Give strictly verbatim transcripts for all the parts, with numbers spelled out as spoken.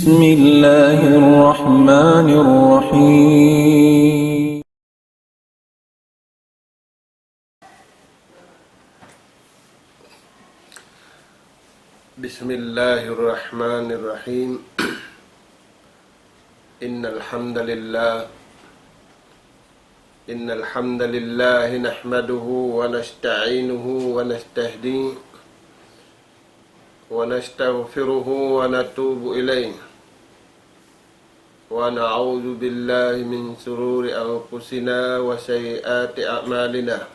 بسم الله الرحمن الرحيم. بسم الله الرحمن الرحيم. إن الحمد لله إن الحمد لله نحمده ونستعينه ونستهديه ونستغفره ونتوب إليه ونعوذ بالله من شرور أنفسنا وسيئات أعمالنا.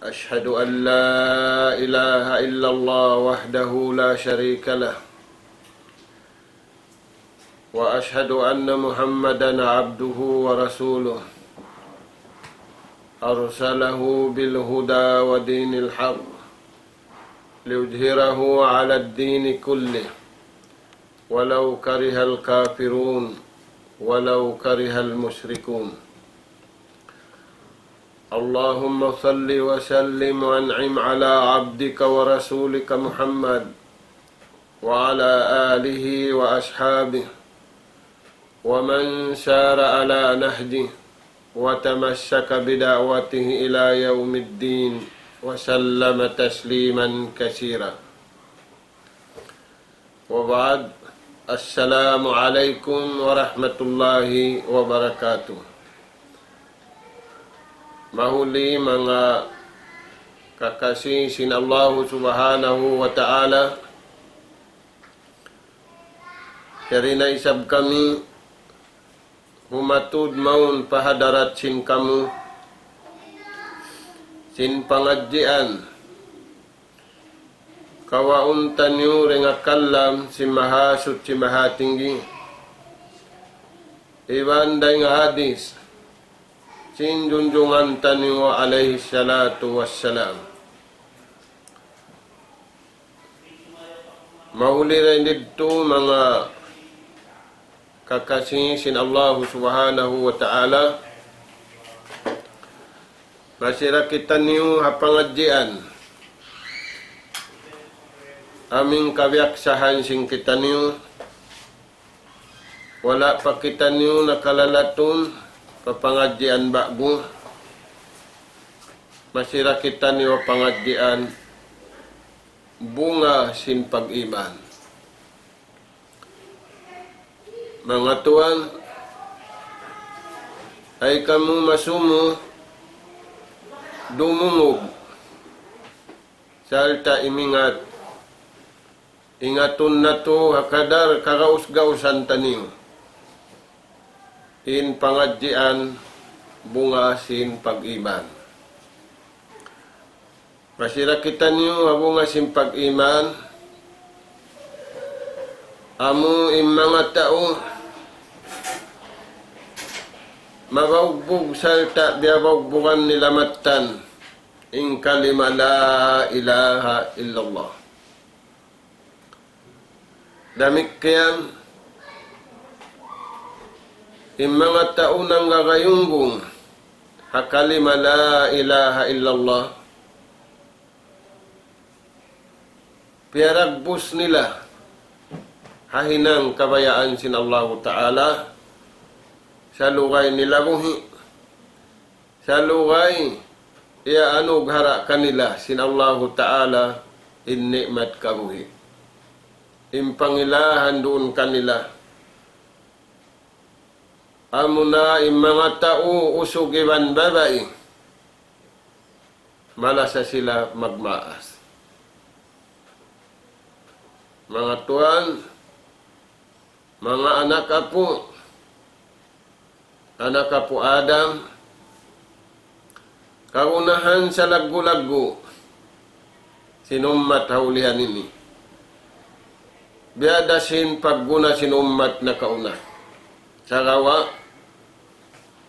أشهد أن لا إله إلا الله وحده لا شريك له وأشهد أن محمدا عبده ورسوله أرسله بالهدى ودين الحق ليظهره على الدين كله ولو كره الكافرون ولو كره المشركون. اللهم صل وسلم وأنعم على عبدك ورسولك محمد وعلى آله وأصحابه ومن سار على نهجه وتمسك بدعوته إلى يوم الدين وسلم تسليما كثيرا. وبعد، السلام عليكم ورحمة الله وبركاته. Mahuli manga kakasi sin Allahu Subhanahu wa Ta'ala, yari na isab kami humatud mawn pa hadarat sin kamu sin pangadjian kawaun taniyu dayn ha kalam sin Mahasuchi Mahatinggi iban dayn ha hadis sin junjungan taniyu alayhi salatu wassalam. Mahuli dayn didtu manga kakasi sin Allahu Subhanahu wa Ta'ala, masi da kitaniyu ha pangadjian. Amu in kabiyaksahan sin kitaniyu, wala' pa kitaniyu nakalalatun pa pangadjian ba'gu. Masi da kitaniyu ha pangadjian bunga sin pag-iman. Manga tuwan, ay kamu masumu dumungug sarta' imingat, ingatun natu' ha kadar kagaus-gausan taniyu in pangadjian bunga sin pag-iman. Masi da kitaniyu ha bunga sin pag-iman, amu in manga tau mabaugbug sarta' biyabaugbugan nila mattan in kalima la ilaha illallah. Damikkiyan in manga tau nanggagayunggung ha kalima la ilaha illallah, piyaragbus nila ha hinang kabayaan sin Allahu Ta'ala, salugay nila buhi', salugay iyanughara' kanila sin Allahu Ta'ala in ni'mat kabuhi', in pangilahan duun kanila. Amuna in manga tau usug iban babai, malasa sila magmaas. Manga tuwan, manga anak apu', anak apu' Adam, kagunahan salaggu'-laggu' sin ummat ha ulihan ini, biya' da sin pagguna sin ummat nakauna. Sagawa'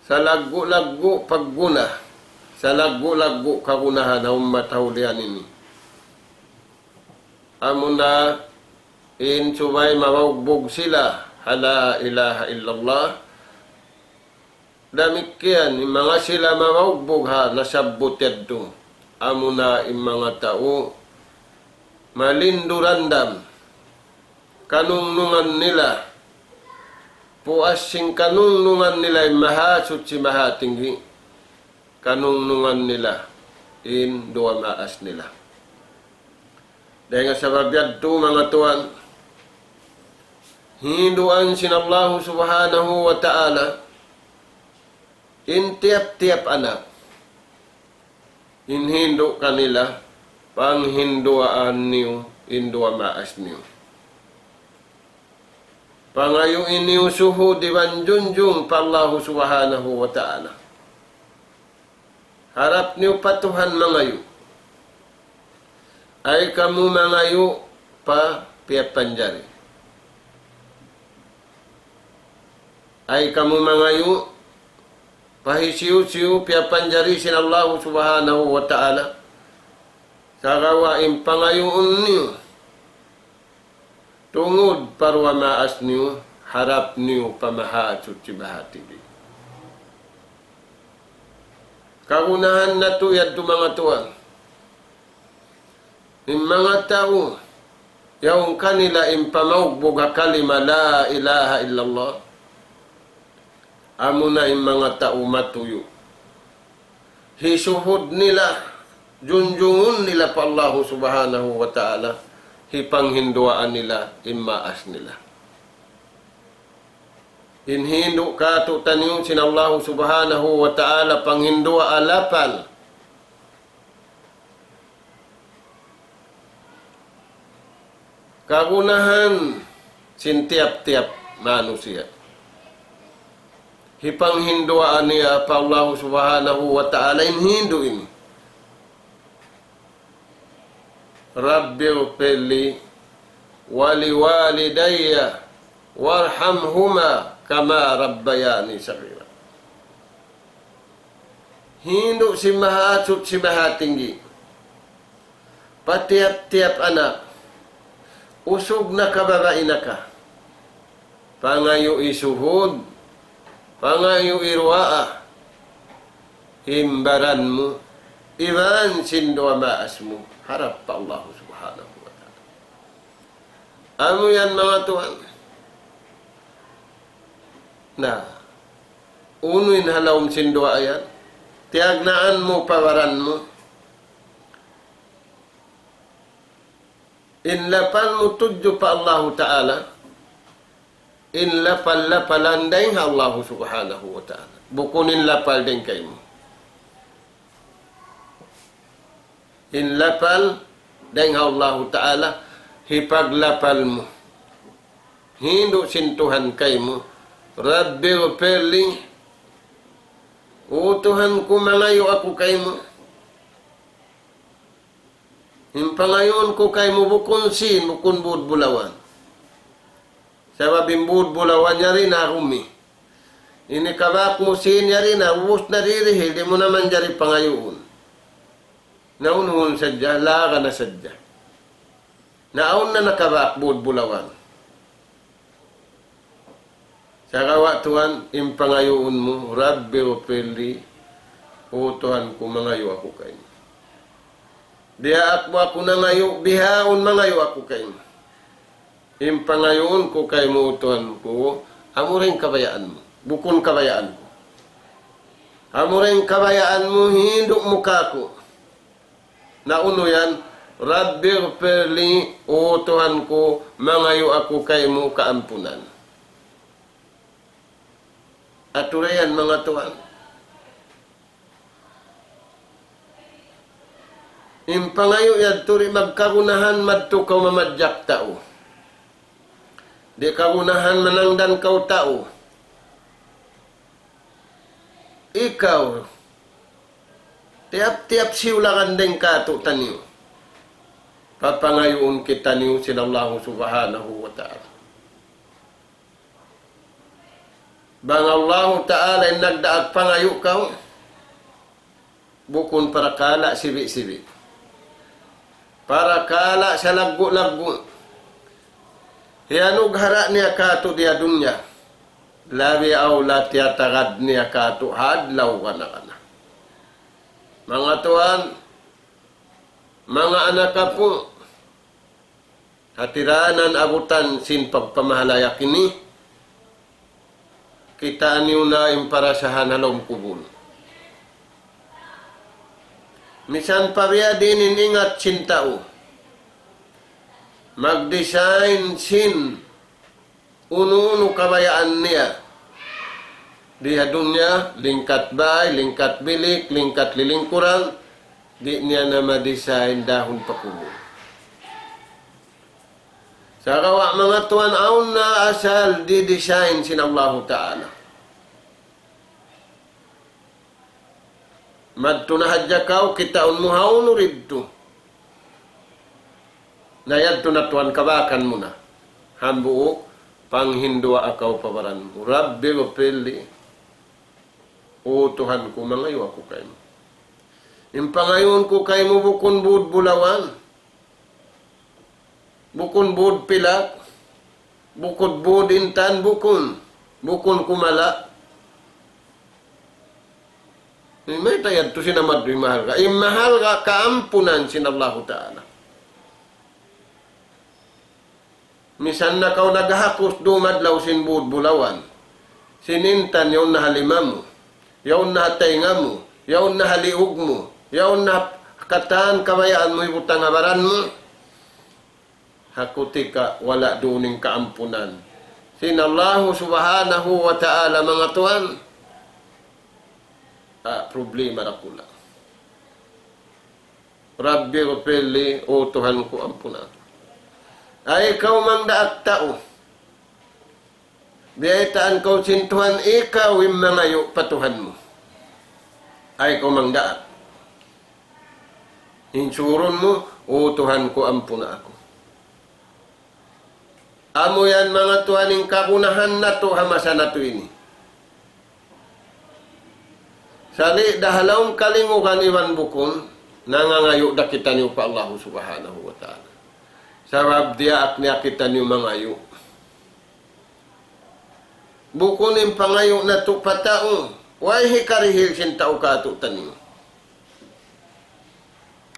salaggu'-laggu' pagguna, salaggu'-laggu' kagunahan ha ummat ha ulihan ini, amuna in subay mabaugbug sila ha la ilaha illallah. Damikkiyan in manga sila mabaugbug ha nasabbut yadtu, amuna in manga tau malindu randam, kanungnungan nila, puas sin kanungnungan nila in Mahasuchi Mahatinggi, kanungnungan nila in duwa maas nila. Dayn ha sabab yadtu, manga tuwan, hinduan sin Allahu Subhanahu wa Ta'ala in tiyap-tiyap anak, in hindu' kanila, panghinduwaan niyu in duwa maas niyu. Pangayui niyu suhud iban junjung pa Allahu Subhanahu wa Ta'ala. Harap niyu pa Tuhan mangayu'. Ay kamu mangayu' pa piyapanjari. Ay kamu mangayu' pa hisiyu-siyu piyapanjari sin Allahu Subhanahu wa Ta'ala. Sagawa' in pangayuun niyu tungud pa duwa maas niyu, harap niyu pa Mahasuchi Mahatinggi. Kagunahan natu' yadtu, manga tuwan. In manga tau, yaun kanila in pamaugbug ha kalima la ilaha illallah, amuna in manga tau matuyu'. Hisuhud nila, junjungun nila pa Allahu Subhanahu wa Ta'ala, hipanghinduwaa nila in maas nila. In hindu' kātu'niyu sin Allahu Subhanahu wa Ta'ala panghinduwaa lapal. Kagunahan sin tiyap-tiyap manusiya'. Hipanghinduwaa niya pa Allahu Subhanahu wa Ta'ala in hindu' ini. رب اغفر لي ولوالدي وارحمهما كما ربياني صغيرا. Hindu' sin Mahasuchi Mahatinggi, pa tiyap-tiyap anak, usug na ka, babai na ka, pangayui suhud, pangayui duwaa in baran mu, iban sin duwa maas mu, harap pa Allahu Subhanahu wa Ta'ala. Amu yan, manga tuwan. Na, unu in ha lawm sin duwaa yan? Tiyagnaan mu pa baran mu. In lapal mu tudju pa Allahu Ta'ala, in lapal-lapalan dayn ha Allahu Subhanahu wa Ta'ala. Bukun in lapal dayn kaymu. In lapal dayn ha Allahu Ta'ala, hipaglapal mu. Hindu' sin Tuhan kaymu, رب اغفر لي, O Tuhan ku, mangayu' aku kaymu. In pangayuun ku kaymu bukun sīn, bukun būd bulawan. Sabab in būd bulawan yari na rumi. Ini kabak mu sīn yari na, ubus na dihil, di' mu na manjari pangayuun. Na unuhun sadja, laga na sadja. Na awn na nakabak būd bulawan. Sagawa' tuwan, in pangayuun mu, رب اغفر لي, O Tuhan ku, mangayu' aku kaymu. Biya' aku, aku nangayu', bihaun mangayu' aku kaymu. In pangayuun ku kaymu, O Tuhan ku, amura in kabayaan mu. Bukun kabayaan ku. Amura in kabayaan mu, hindu' mu kāku'. Na unu yan, رب اغفر لي, O Tuhan ku, mangayu' aku kaymu kaampunan. Atura yan, manga tuwan. In pangayu' yadtu di' magkagunahan madtu kaw mamadjak tau. Di' kagunahan manangdan kaw tau. Ikaw, tiyap-tiyap siyulakan dayn kātu'niyu, papangayuun kitaniyu sin Allahu Subhanahu wa Ta'ala. Bang Allahu Ta'ala in nagdaak pangayu' kaw, bukun parakala' sibi'-sibi'. Parakala' salaggu'-laggu'. Hiyanughara' niya kātu' di ha dunya. Labi awla tiyatagad niya kātu' ha adlaw kana-kana. Manga tuwan, manga anak apu', Hatiranan abutan sin pagpamahalayak ini, kitaa niyu na in parasahan ha lawm kubul. Misan pa biya' diin in ingat sin tau, mag-design sin unu-unu kabayaan niya. Di ha dunya, lingkat bay, lingkat bilik, lingkat lilingkuran, di' niya na ma-design dahun pa kubul. Sagawa' manga tuwan, awn na asal di-design sin Allahu Ta'ala. Madtu na hadja kaw, kitaun mu hawnu didtu. Na yadtu na tuwan, kabakan mu na. Hambuuk, panghinduwaa kaw pa baran mu. Rabbi ghfirli. O Tuhan ku, mangayu' aku kaymu. In pangayuun ku kaymu bukun bud bulawan. Bukun bud pilak, bukun bud intan, bukun, bukun kumala. Mayta' yadtu sin amaddu in mahalga'? In mahalga' kaampunan sin Allahu Ta'ala. Misan na kaw naghakus dum adlaw sin bud bulawan. Sin intan yaun na ha lima mu, yaun na ha taynga mu, yaun na ha liug mu, yaun na ha katan kabayaan mu hibutang ha baran mu. Ha kutika wala' duun in kaampunan sin Allahu Subhanahu wa Ta'ala, manga tuwan. Ah, problema dakula'. Rabbi ghfirli, o Tuhan ku, ampuna aku. Ay kaw mangdaak tau. Biyaytaan kaw sin Tuhan, ikaw in mangayu' pa Tuhan mu. Ay kaw mangdaak. In surun mu, "O Tuhan ku, ampuna aku." Amu yan manga tuwan in kagunahan natu' ha masa natu' ini. Sali' da ha lawm kalingugan iban bukun, nangangayu' da kitaniyu pa Allahu Subhanahu wa Ta'ala. Sabab diyaak niya kitaniyu mangayu'. Bukun in pangayu' natu' pa tau, way hikarihil sin tau kātu'niyu.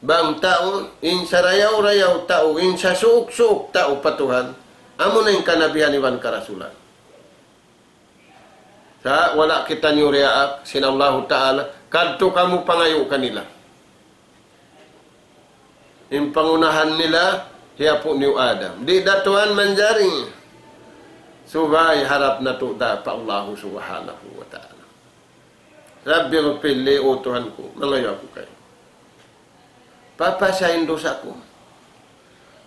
Bang tau, in sarayaw-rayaw tau, in sasuuk-suuk tau pa Tuhan, amuna in kanabihan iban karasulan. Sa' wala' kitaniyu diyaak sin Allahu Ta'ala, kadtu kamu pangayu' kanila. In pangunahan nila, hi apu' niyu Adam. Di' da tuwan manjari. Subay harap natu' da pa Allahu Subhanahu wa Ta'ala. Rabbi ghfirli, o Tuhan ku, mangayu' aku kaymu. Papasa in dusa ku.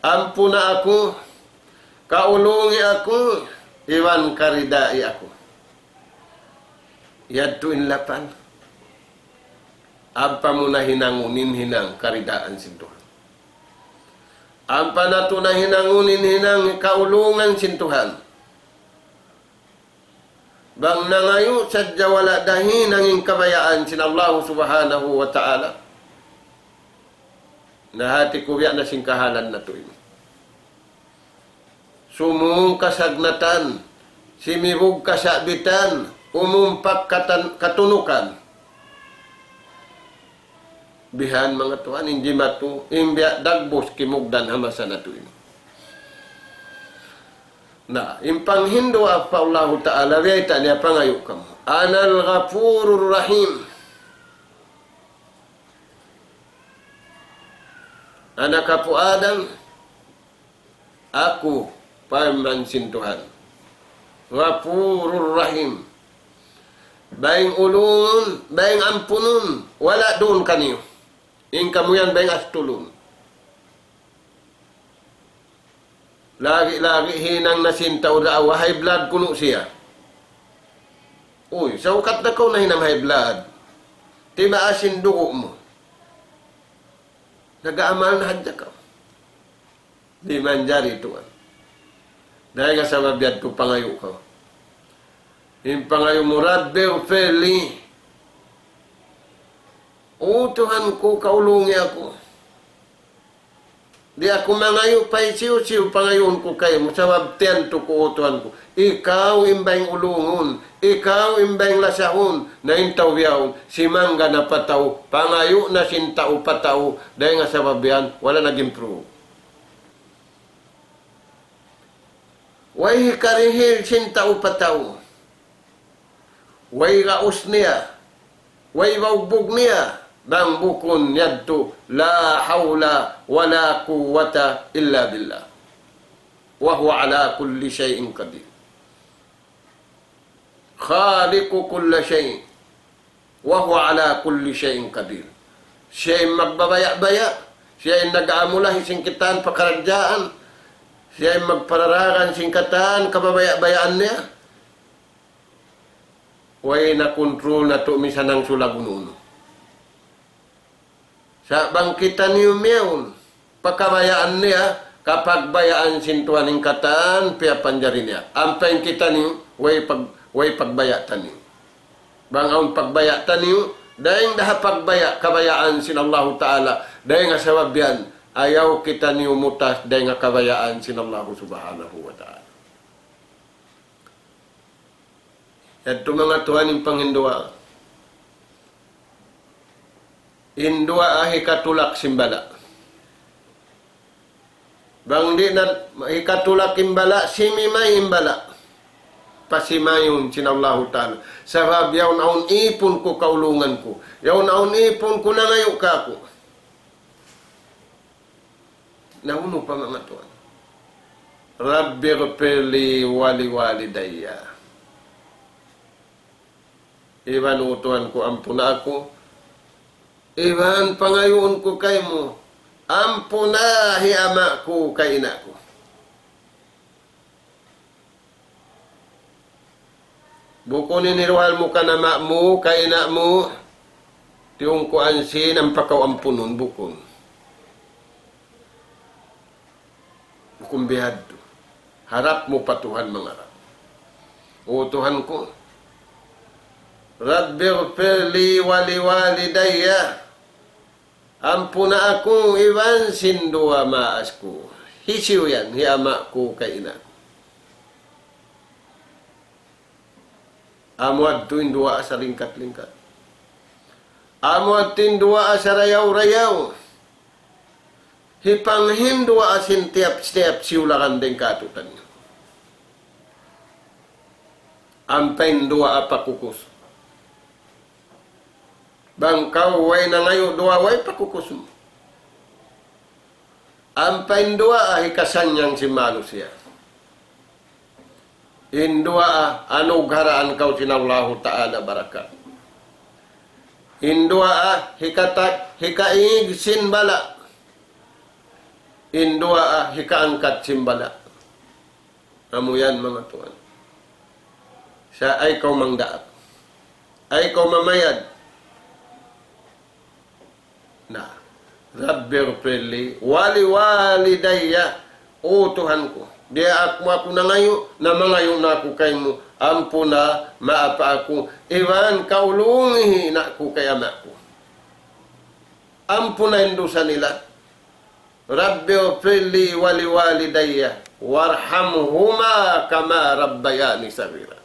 Ampuna aku, kaulungi aku, iban karidai aku. Yadtu in lapan. Ampa mu na hinangun in hinang karidaan sin Tuhan. Ampa natu' na hinangun in hinang kaulungan sin Tuhan. Bang nangayu' sadja wala' da hinang in kabayaan sin Allahu Subhanahu wa Ta'ala. Na hati ku biya' na sin kahalan natu' ini. Sumung kasagnatan, simibug kasa'bitan, umumpak katan-, katunukan. Bihan manga tuwan, in jimatu, in biya' dagbus kimugdan ha masa natu' ini. Na, in panghindu' pa Allahu Ta'ala, biyayta' niya pangayu' kamu. أنا الغفور الرحيم. Anak apu' Adam, aku, parman sin Tuhan. Ghafurur Rahim. Bayng ulungun, bayng ampunun, wala' duun kaniyu. In kamu yan bayng astulun. Lagi'-lagi' hinang na sin tau daawa, high blood kunu' siya. Uy, sa' ukat na kaw nahinang high blood. Timaas in dugu' mu. Nag-aamal na hadja kaw. Di' manjari tuwan. Dayn ha sabab yadtu pangayu' kaw. In pangayu' mu, رب اغفر لي. O Tuhan ku, kaulungi aku. Di' aku mangayu' pa hisiyu-siyu, pangayuun ku kaymu, sabab tiyantu ku, O Tuhan ku. Ikaw in bayng ulungun, ikaw in bayng lasahun, na in tau bihaun, simangga na pa tau, pangayu' na sin tau pa tau, dayn ha sabab yan, wala' nag-improve. Way hikarihil sin tau pa tau. Way gaus niya. Way baugbug niya. Bang bukun yadtu, لا حول ولا قوة إلا بالله. وهو على كل شيء قدير. خالق كل شيء. وهو على كل شيء قدير. Siya in magbabaya'-baya', siya in nag-aamulahi sin katan pakaradjaan, siya in magpararagan sin katan kababaya'-bayaan niya. Way na kontrol natu' misan hangsulag unu-unu. Sa' bang kitaniyu miyawn pa kabayaan niya, kapagbayaan sin Tuhan in katan piyapanjari niya. Ampa in kitaniyu, way pag-, way pagbaya' taniyu. Bang awn pagbaya' taniyu, dayn da ha pagbaya', kabayaan sin Allahu Ta'ala, dayn ha sabab yan, ayaw kitaniyu mutas dayn ha kabayaan sin Allahu Subhanahu wa Ta'ala. Yadtu manga tuwan in panghinduwaa. In duwaa hikatulak sin bala'. Bang di' na hikatulak in bala', simimay in bala'. Pasimayun sin Allahu Ta'ala. Sabab yaun awn ipun ku kaulungan ku. Yaun awn ipun ku nangayu' kāku'. Na unu pa manga tuwan? رب اغفر لي ولوالدي. Iban, O Tuhan ku, ampuna aku. Iban pangayuun ku kaymu, ampuna hi ama' ku kay ina' ku. Bukun in hiruhal mu kan ama' mu, kan ina' mu, tiyungkuan sin ampa kaw ampunun, bukun. Bukun bihadtu. Harap mu pa Tuhan mangarap. O Tuhan ku, رب اغفر لي ولوالدي. Ampuna aku iban sin duwa maas ku. Hisiyu yan, hi ama' ku kay ina' ku. Amu yadtu in duwaa salingkat-lingkat. Amu yadtu in duwaa sarayaw-rayaw. Hipanghinduwaa sin tiyap-tiyap siyulakan dayn kātu'niyu. Ampa in duwaa pakukus. Bang kaw way nangayu' duwaa, way pakukus mu. Ampa in duwaa hikasannyang sin manusiya'. In duwaa anugharaan kaw sin Allahu Ta'ala barakat. In duwaa hikatak, hikaig sin bala'. In duwaa hikaangkat sin bala'. Amu yan, manga tuwan. Sa' ay kaw mangdaak. Ay kaw mamayad. Na, رب اغفر لي ولوالدي. O Tuhan ku, biya' aku, aku nangayu', na mangayu' na aku kaymu, ampuna, maapa aku, iban kaulungi hi ina' ku kay ama' ku. Ampuna in dusa nila. رب اغفر لي ولوالدي وارحمهما كما ربياني صغيرا.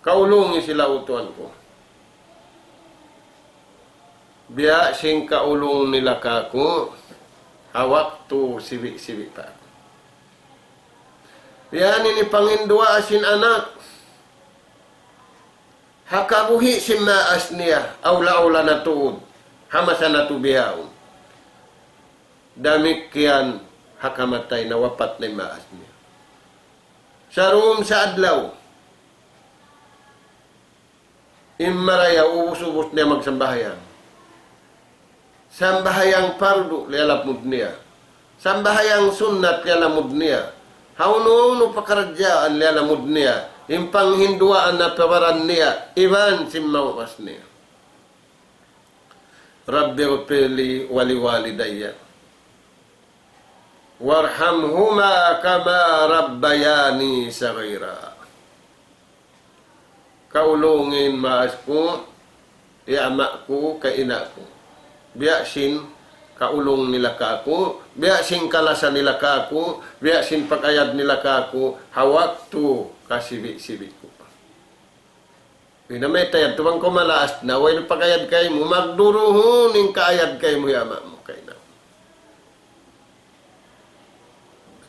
Kaulungi sila, O Tuhan ku. Biya' sin kaulung nila kāku', ha waktu sibi'-sibi' pa aku. Biya' ini in panghinduwaa sin anak. Ha kabuhi' sin maas niya, awla-awla na tuud, ha masa natu' bihaun. Damikkiyan ha kamatay, nawapat na in maas niya. Sa' dum sa adlaw, in marayaw, ubus-ubus niya magsambahayang. Sambahayang pardu, liyalamud niya. Sambahayang sunnat, liyalamud niya. Hawnu-hawnu pakaradjaan, liyalamud niya. In panghinduwaan na pa baran niya, iban sin maas niya. رب اغفر لي ولوالدي وارحمهما كما ربياني صغيرا. Kaulungi in maas ku, hi ama' ku, kay ina' ku. Biya' sin kaulung nila kāku', biya' sin kalasa nila kāku', biya' sin pag-ayad nila kāku', ha waktu kasibi'-sibi' ku. Ina, mayta' yadtu bang kaw malaas na, way na pag-ayad kaymu, magduruhun in kaayad kaymu hi ama' mu kay ina'.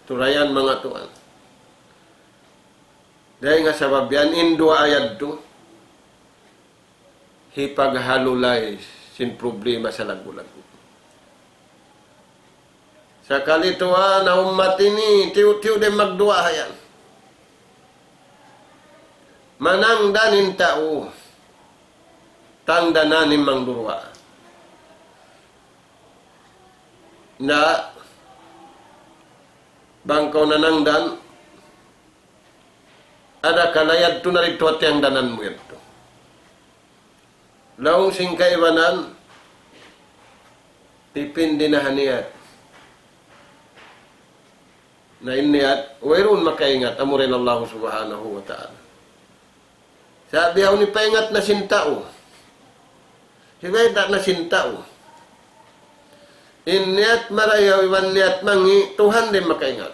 Turayan, manga tuwan. Dayn ha sabab yan in duwaa yadtu, hipaghalulay sin problema salaggu'-laggu'. Sakali tuwan ha ummat ini, tiyu'-tiyu' da in magduwaa yan. Manangdan in tau, tangdanan in mangduwaa. Na, bang kaw nanangdan, adakala yadtu na didtu ha tiyangdanan mu yadtu? Laung sin kaibanan, dipindi na ha niyat. Na in niyat, wayruun makaingat, amura in Allahu Subhanahu wa Ta'ala. Sa' bihaun hipaingat na sin tau. Hibayta' na sin tau. In niyat marayaw iban niyat mangi', Tuhan da in makaingat.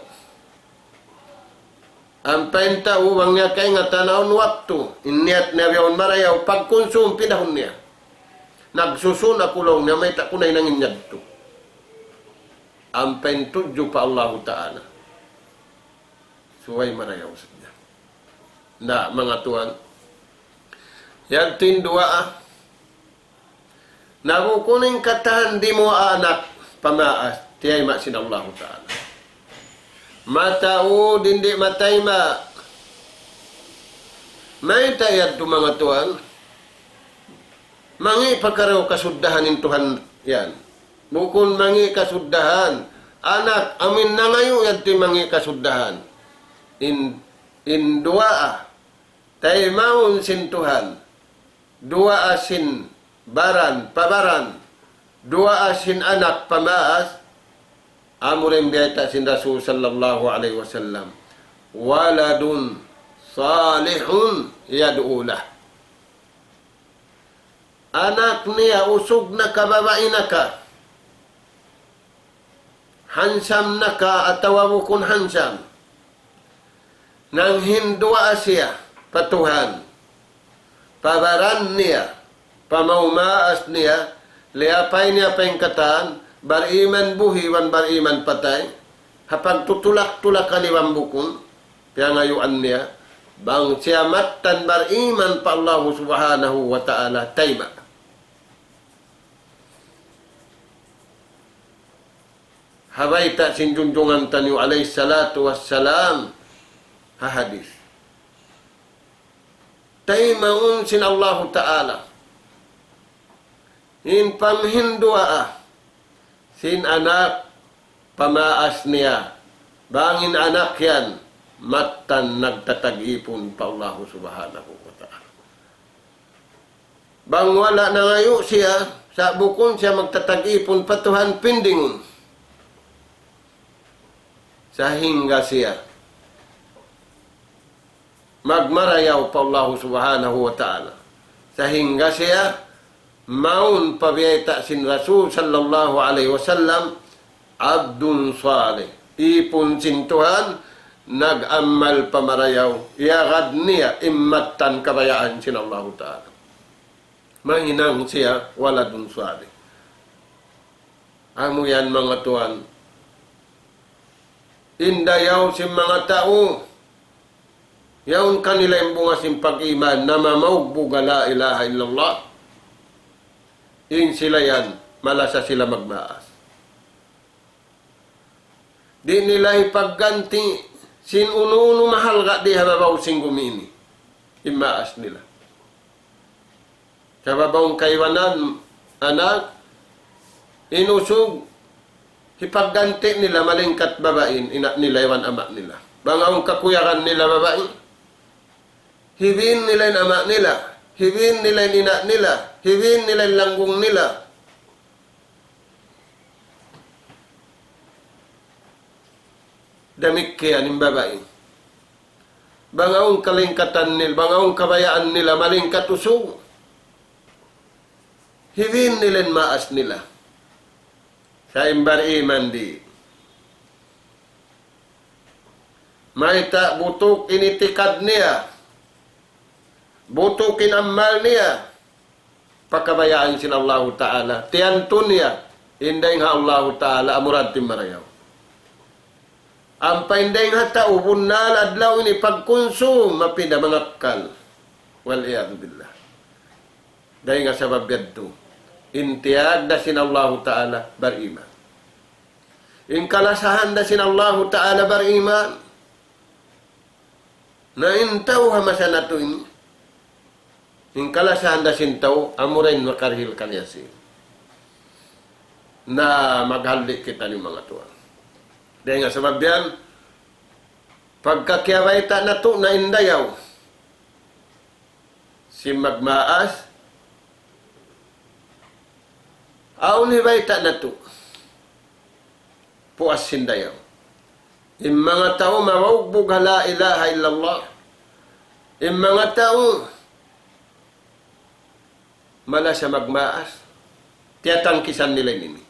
Ampa in tau bang niya kaingatan awn waktu, in niyat niya bihaun marayaw, pagkunsum pinahun niya. Nagsusun aku laung niya, mayta' ku na hinang in yadtu. Ampa in tudju pa Allahu Ta'ala. Subay marayaw sadja. Na, manga tuwan. Yadtu in duwaa. Na bukun in katan di' mu anak pamaas, tiyayma' sin Allahu Ta'ala. Mataud in di' matayma'. Mayta' yadtu manga tuwan? Mangi' pa karayaw kasuddahan in Tuhan yan. Bukun mangi' kasuddahan. Anak, amin nangayu' yadtu mangi' kasuddahan. In, in duwaa. Taymaun sin Tuhan. Duwaa sin baran, pa baran. Duwaa sin anak pamaas. Amu ra in biyayta' sin Rasul sallallahu alayhi wasallam. Waladun salihun yad'u lah. Anak niya usug na ka babai na ka. Handsome na ka atawa bukun handsome. Nanghinduwaa siya pa Tuhan, pa baran niya, pa maumaas niya, liyapay niya pa in katan, bariman buhi' iban bariman patay, ha pagtutulak-tulakan iban bukun, piyangayuan niya, bang siya mattan bariman pa Allahu Subhanahu wa Ta'ala, tayma'. Ha bayta' sin junjungan taniyu alayhi salatu wassalam, ha hadith. Taymaun sin Allahu Ta'ala in panghinduwaa sin anak pamaas niya, bang in anak yan mattan nagtatag-ipun pa Allahu Subhanahu wa Ta'ala. Bang wala' nangayu' siya, sa' bukun siya magtatag-ipun pa Tuhan, pindingun. Sahingga siya magmarayaw pa Allahu Subhanahu wa Ta'ala. Sahingga siya mawn pa biyayta' sin Rasul sallallahu alayhi wasallam, abdun salih. Ipun sin Tuhan, nag-amal pa marayaw, iyagad niya in mattan kabayaan sin Allahu Ta'ala. Mahinang siya waladun salih. Amu yan manga tuwan. In dayaw sin manga tau, yaun kanila in bunga sin pag-iman, namamaug buga la ilaha illallah. In sila yan, malasa sila magmaas. Di' nila hipagganti' sin unu-unu mahalga' di ha babaw sin gumi ini. In maas nila. Sa' bang awn kaibanan anak, in usug, hipagganti' nila malingkat babai in ina' nila iban ama' nila. Bang awn kakuyagan nila babai, hibin nila in ama' nila, hibin nila in ina' nila, hibin nila in langgung nila. Damikkiyan in babai. Bang awn kalingkatan nila, bang awn kabayaan nila malingkat usug, hibin nila in maas nila. Sa' in bariman di'. Mayta'? Butuk in itikad niya. Butuk in amal niya. Pa kabayaan sin Allahu Ta'ala. Tiyantu niya, in dayng ha Allahu Ta'ala, amura in marayaw. Ampa in dayng ha tau bunnal adlaw ini pagkunsum, mapinda mangakkal. Wal iyadhu billah. Dayng ha sabab yadtu, in tiyag da sin Allahu Ta'ala bariman. In kalasahan da sin Allahu Ta'ala bariman. Na in tau ha masa natu' ini, in kalasahan da sin tau, amura in makarihil kaniya sin. Na maghalli' kitaniyu manga tuwan. Dayng ha sabab yan, pagka kiyabayta' natu' na in dayaw sin magmaas, awn hibayta' natu'. Puas sin dayaw. In manga tau mabugbug ha la ilaha illallah. In manga tau malasa magmaas. Tiyatangkisan nila ini.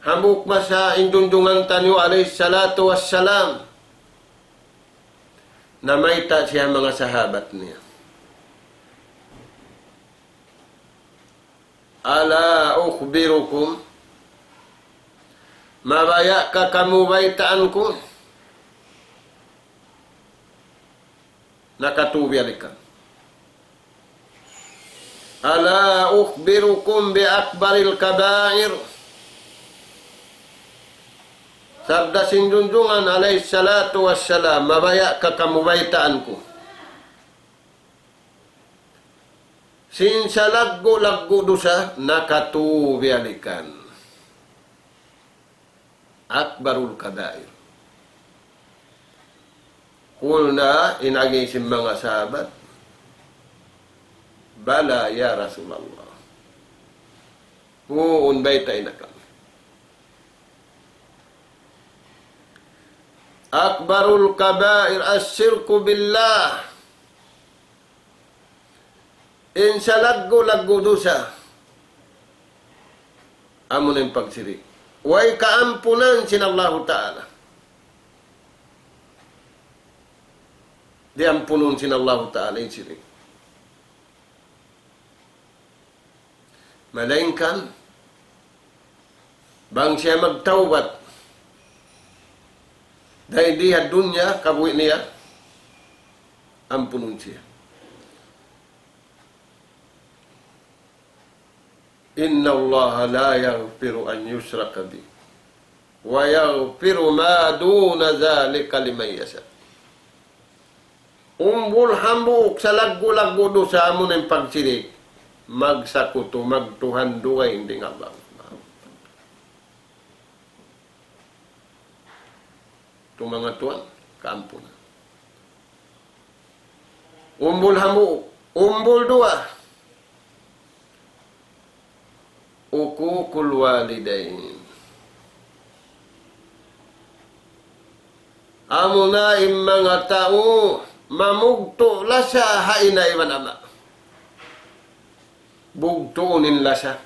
Hambuuk masa in junjungan taniyu alayhi salatu wassalam, namayta' siya ha manga sahabat niya. ألا أخبركم, mabaya' ka kamu baytaan ku? Nakatū biyalikan. ألا أخبركم بأكبر الكبائر. Sabda sin junjungan alayhi salatu wassalam, mabaya' ka kamu baytaan ku sin salaggu'-laggu' dusa? Nakatū biyalikan. أكبر الكبائر. قلنا, in agi sin manga sahabat, بلى يا رسول الله. Huun, baytai na kami. أكبر الكبائر الشرك بالله. In salaggu'-laggu' dusa, amuna in pagsirik. Way kaampunan sin Allahu Ta'ala. Di' ampunun sin Allahu Ta'ala in sirik. Malaingkan, bang siya magtawbat dayn di ha dunya, kabuhi' niya, ampunun siya. إن الله لا يغفر أن يشرك به ويغفر ما دون ذلك لمن يشاء. Umbul hambuuk salaggu'-laggu' dusa amuna in pagsirik, magsakutu, magtuhan dugaing dayn ha Allah. Tu manga tuwan, kaampunan. Umbul hambuuk, umbul duwa. عقوق الوالدين. Amuna in manga tau mamugtu' lasa ha ina' iban ama'. Bugtuun in lasa.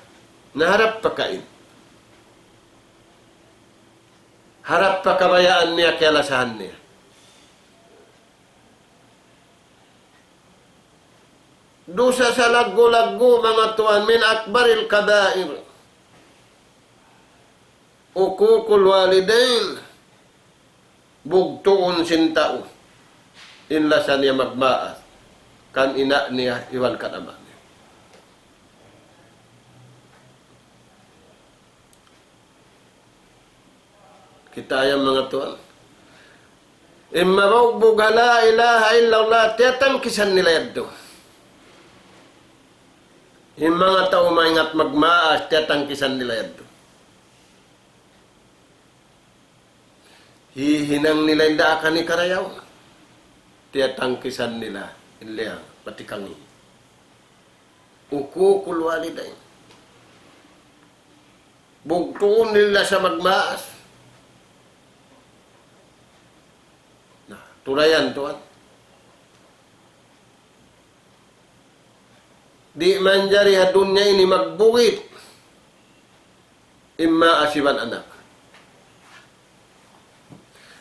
Na harap pa kain. Harap pa kabayaan niya kiyalasahan niya. Dusa salaggu'-laggu', manga tuwan, من أكبر الكبائر عقوق الوالدين. Bugtuun sin tau in lasa niya magmaas kan ina' niya iban kan ama' niya. Kita' yan, manga tuwan. In mabugbug ha la ilaha illallah, tiyatangkisan nila yadtu. In manga tau maingat magmaas, tiyatangkisan nila yadtu. Hihinang nila in daakan hikarayaw. Tiyatangkisan nila in liyang, pati kangi. عقوق الوالدين. Bugtuun nila sa magmaas. Na, turayan tuwan. Di' manjari ha dunya ini magbugit in maas iban anak.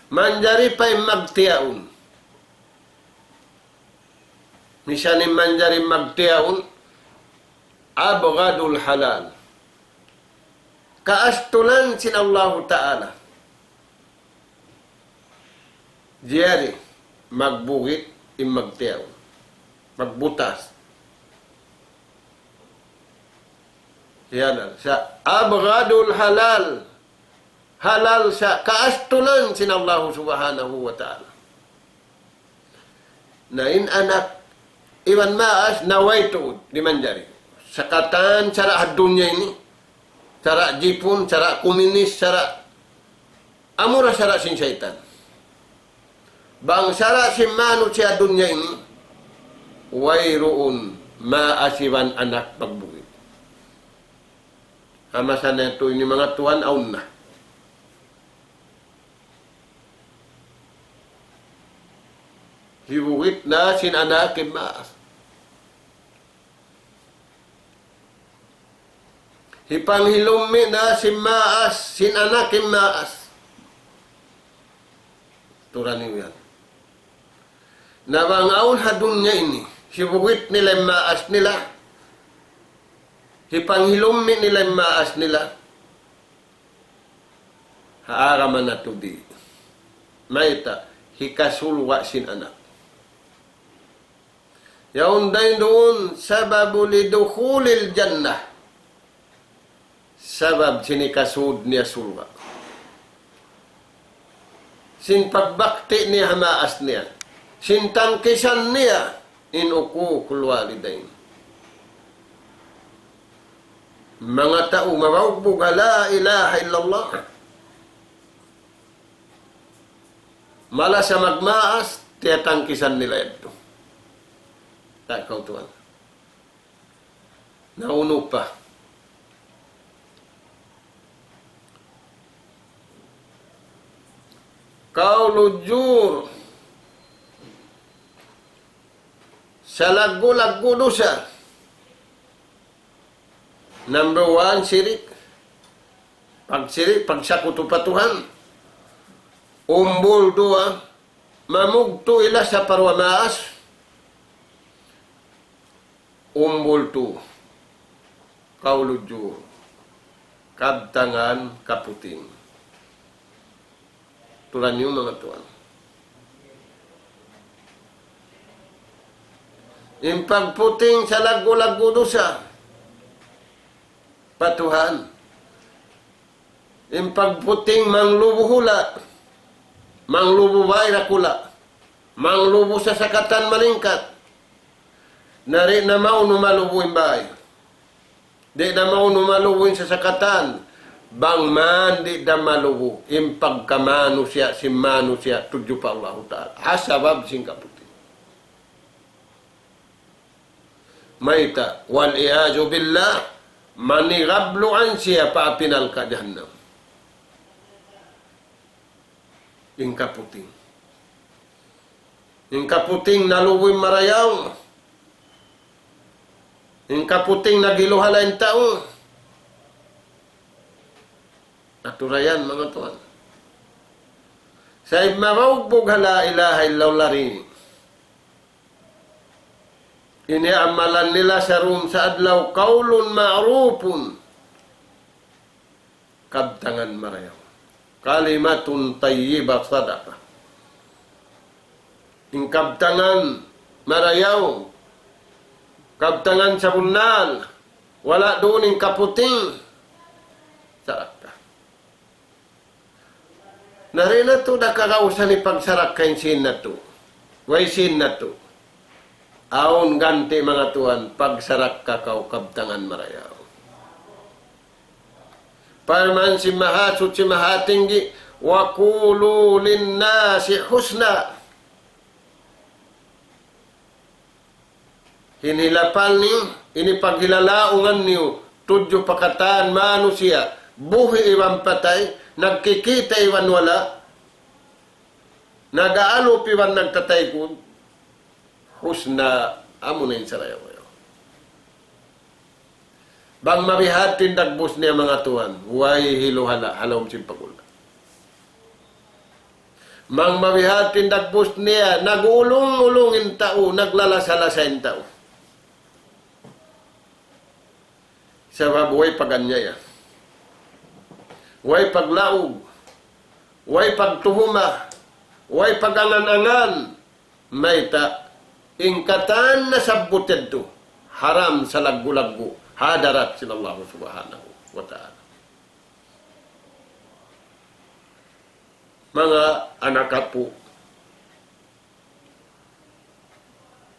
Manjari pa in magtiyaun. Misan in manjari magtiyaun, أبغض الحلال. kaastulan sin Allahu Ta'ala. Jari, magbugit in magtiyaun. Magbutas. Yan, sa abghadul halal. Halal sa kaastulan sin Allahu Subhanahu wa Ta'ala. Na in anak iban maas na way tuud, di' manjari. Sakatan sara' ha dunya ini, sara' Jipun, sara' kuminis, sara' amura sara' sin saytan. Bang sara' sin manusiya' dunya ini, wayruun maas iban anak pagbugit. Ha masa natu' ini manga tuwan awn na. Hibugit na sin anak in maas. Hipanghilummi na sin maas, sin anak in maas. Aturan niyu yan. Na bang awn ha dunya ini, hibugit nila in maas nila, hipanghilummi nila in maas nila, ha agama natu' di'. Mayta', hikasulwa' sin anak. Yaun dayn duun, sababu lidukhulil jannah. Sabab sin hikasud niya surga'. Sin pagbakti niya ha maas niya. Sin tangkisan niya in uququl walidain. Manga tau mabugbug ha la ilaha illallah. Malasa magmaas, tiyatangkisan nila yadtu. Takaw tuwan. Na unu pa. Qawlu zur. Salaggu'-laggu' dusa. Number one, sirik. Pagsirik, pagsakutu pa Tuhan. Umbul duwa, mamugtu' ila sa paruwa maas. Umbul tu, qawlu zur, kabtangan kaputing. Aturan niyu manga tuwan. In pagputing salaggu'-laggu' dusa pa Tuhan. In pagputing manglubu hula', manglubu bay dakula', manglubu sasakatan malingkat. Na di' na maunu malubu in bay. Di' na maunu malubu in sasakatan. Bang man di' da malubu in pagkamanusiya' sin manusiya' tudju pa Allahu Ta'ala. Ha sabab sin kaputing. Mayta', wal iyadhu billah, manigabluan siya pa api narka' jahannam. In kaputing. In kaputing nalubu in marayaw. In kaputing naghiluhala' in tau. Aturan yan, manga tuwan. Sa' in mabugbug ha la ilaha illallah di'. Ini amalan nila sarun sa adlaw, qawlun ma'rufun. Kabtangan marayaw. Kalimatun tayyibah sadaqah. In kabtangan marayaw, kabtangan sabunnal, wala' duun in kaputing, sarakka. Na di' natu' da kagausan hipagsarakka in sīn natu'. Way sīn natu'. Awn ganti' manga tuwan, pagsarakka kaw kabtangan marayaw. Parman sin Mahasuchi Mahatinggi, وقولوا للناس حسنا. Hinilapal niyu, ini paghilalaungan niyu, tudju pa katan manusiya', buhi' iban patay, nagkikita' iban wala', nag-aalup iban nagtataykud, husna, amuna in sarayaw-rayaw. Bang mabihat in dagbus niya manga tuwan, way hiluhala', ha lawm sin pagula'. Bang mabihat in dagbus niya, nag-ulung-ulung in tau, naglalasa-lasa in tau. Sabab way paganiyaya. way paglaug, way pagtuhuma, way pagangan-angan, mayta' in katan nasabbut yadtu, haram salaggu'-laggu' ha hadarat sin Allah Subhanahu wa Ta'ala. Manga anak apu'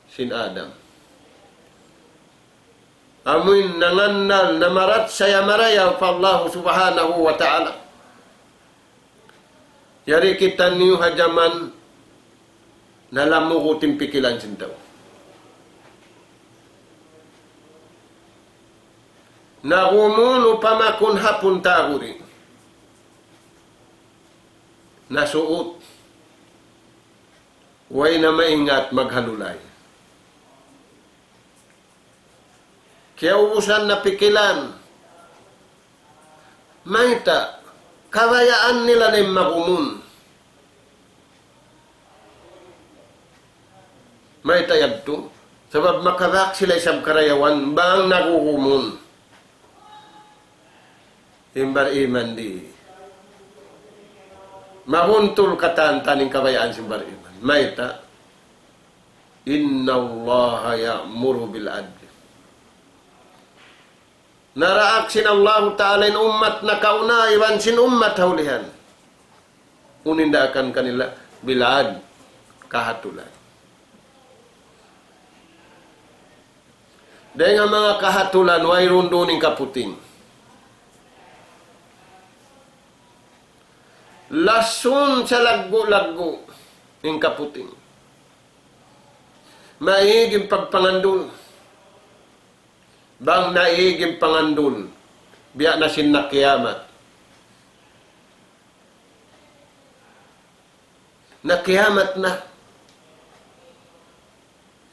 sin Adam. Amuin nangannal na marachaya marayaw pa Allah Subhanahu wa Ta'ala. Yari kitaniyu ha jaman nalamugut in pikilan sin tau. Nagumun upama kun hapun taguri. Nasuut. Way na maingat maghalulay. Kiyaubusan na pikilan. Mayta', kabayaan nila na in magumun. Mayta' yadtu, sabab makabak sila isab karayawan bang nagugumun. In bar-iman di'. Mabuntul katan-katan in kabayaan sin bar-iman. Mayta', إن الله يأمر بالعدل. Naraak sin Allahu Ta'ala in ummat nakauna iban sin ummat ha ulihan. Unu in daakan kanila, bil adl, kahatulan. Dayn ha manga kahatulan, wayruun duun in kaputing. Lasun salaggu'-laggu' in kaputing. Maig in pagpangandul. Bang naig in pangandul, biya' na sin nakiyamat. Nakiyamat na.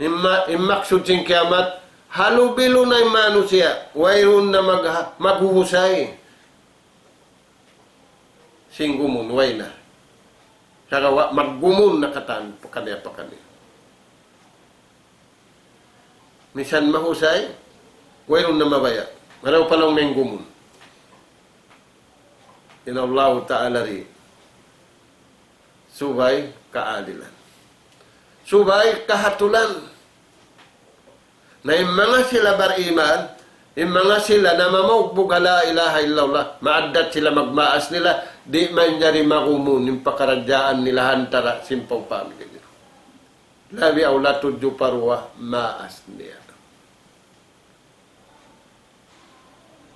In ma-, in maksud sin kiyamat, halubilu na in manusiya', wayruun na mag-, maghuhusay sin gumun, way na. Sagawa' maggumun na katan, pakaniya-pakaniya. Misan mahusay, wayruun na mabaya'. Marayaw pa laung na in gumun. In Allahu Ta'ala di'. Subay kaadilan. Subay kahatulan. Na in manga sila bariman, in manga sila namamaug buga la ilaha illallah, maaddat sila magmaas nila, di' manjari magumun in pakaradjaan nila ha antara' sin pagpamigay nila. Labi awla tudju pa duwa maas niya.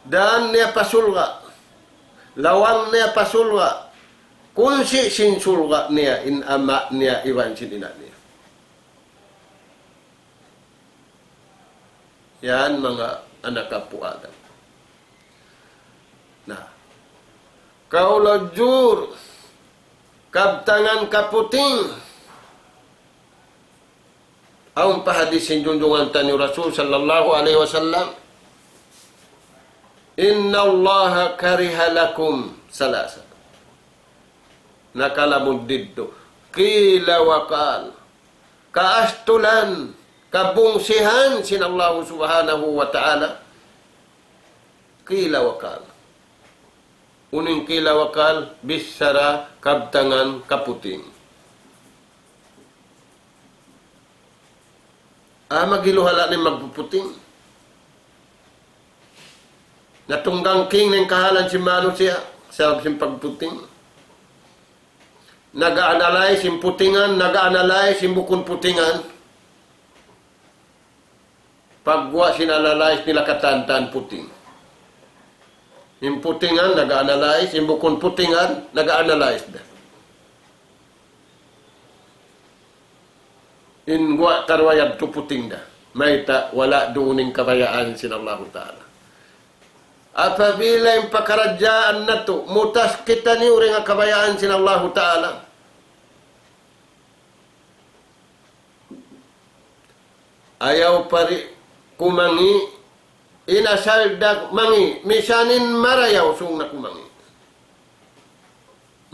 Dān niya pa surga'. Lawang niya pa surga'. Kunsi' sin surga' niya in ama' niya iban sin ina' niya. Yan manga anak apu' Adam. Na. Kaulajur, kabtangan kaputing. Awn pa hadis sin junjungan taniyu Rasul sallallahu alayhi wasallam, إن الله كره لكم ثلاثا. Nakalamud didtu. قيل وقال. Kaastulan, kabungsihan sin Allah Subhanahu wa Ta'ala. قيل وقال. Unu in قيل وقال, bichara kabtangan kaputing. Ah, magiluhala' na in magpuputing. Natunggang king na in kahalan sin manusiya', sabab sin pagputing. Nag-analyze in putingan, nag-analyze in bukun putingan. Pagguwa' sin analyze nila katan-katan puting. In putingan, nag-analyze, in bukun putingan, nag-analyze da. In guwa' karuwa yadtu puting da. Mayta', wala' duun in kabayaan sin Allahu Ta'ala. Apabila in pakaradjaan natu', mutas kitaniyu dayn ha kabayaan sin Allahu Ta'ala. Ayaw pa di' kumangi', in asal da mangi', misan in marayaw sung na kumangi'.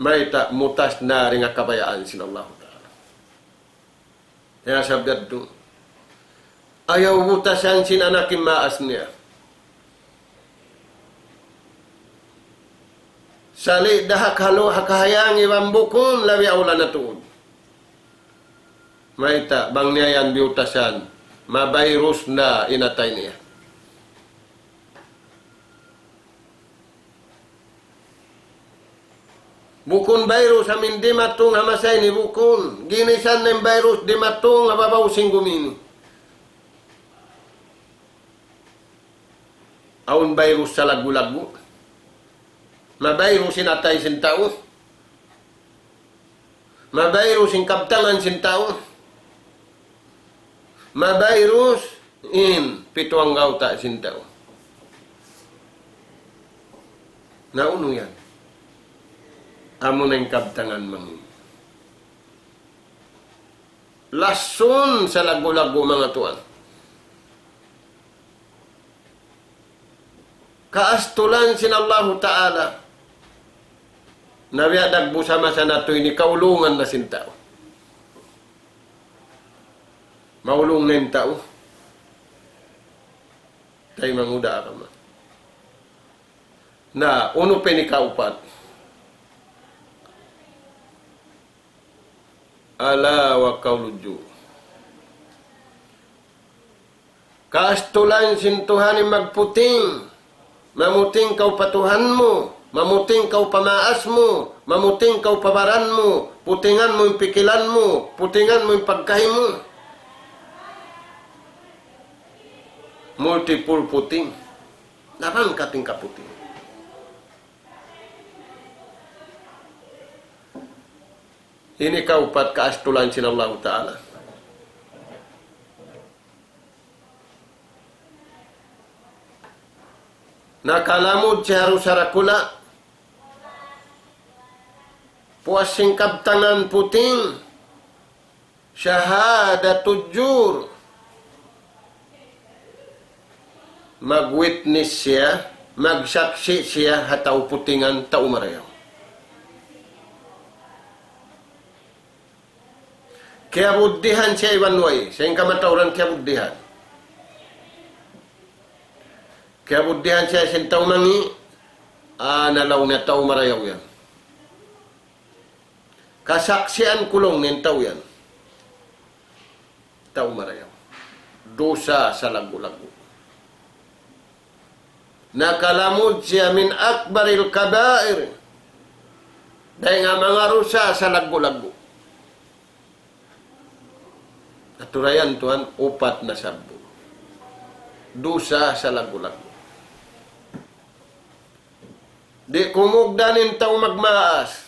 Mayta', mutas na dayn ha kabayaan sin Allahu Ta'ala. Ya, sabab yadtu. Ayaw butasan sin anak in maas niya. Sali' da ha kalu-, ha kahayang iban bukun, labi awla na tuud. Mayta', bang niya yan biyutasan, mabayrus na in atay niya. Bukun bayrus amu in dimatung ha masa ini, bukun. Ginisan na in bayrus dimatung ha babaw sin gumi ini. Awn bayrus salaggu'-laggu'. Mabayrus in atay sin tau. Mabayrus in kabtangan sin tau. Mabayrus in pitu anggawta' sin tau. Na unu yan? Amu na in kabtangan mangī'. Lasun salaggu'-laggu', manga tuwan. Kaastulan sin Allahu Ta'ala. Na biya' dagbu sa masa natu' ini kaulungan na sin tau. Maulung na in tau. Taymanghud agama. Na, unu pa in hikaupat? ألا وقول الزور. Kaastulan sin Tuhan in magputing. Mamuting kaw pa Tuhan mu, mamuting kaw pa maas mu, mamuting kaw pa baran mu, putingan mu in pikilan mu, putingan mu in pagkahi mu. Multiple puting. Laban kating kaputing. Ini kaupat kaastulan sin Allahu Ta'ala. Nakalamud siya ha dusa dakula'. Puas sin kabtangan puting. شهادة الزور. Mag-witness siya, magsaksi' siya ha tau putingan, tau marayaw. Kiyabuddihan siya iban way, sin kamatauran kiyabuddihan. Kiyabuddihan siya sin tau mangī', ah, nalaw niya tau marayaw yan. Kasaksian ku laung niya in tau yan. Tau marayaw. Dusa salaggu'-laggu'. Nakalamud siya من أكبر الكبائر. Dayn ha manga dusa salaggu'-laggu'. Aturayan tuwan, upat na sab. Dusa salaggu'-laggu'. Di' kumugdan in tau magmaas.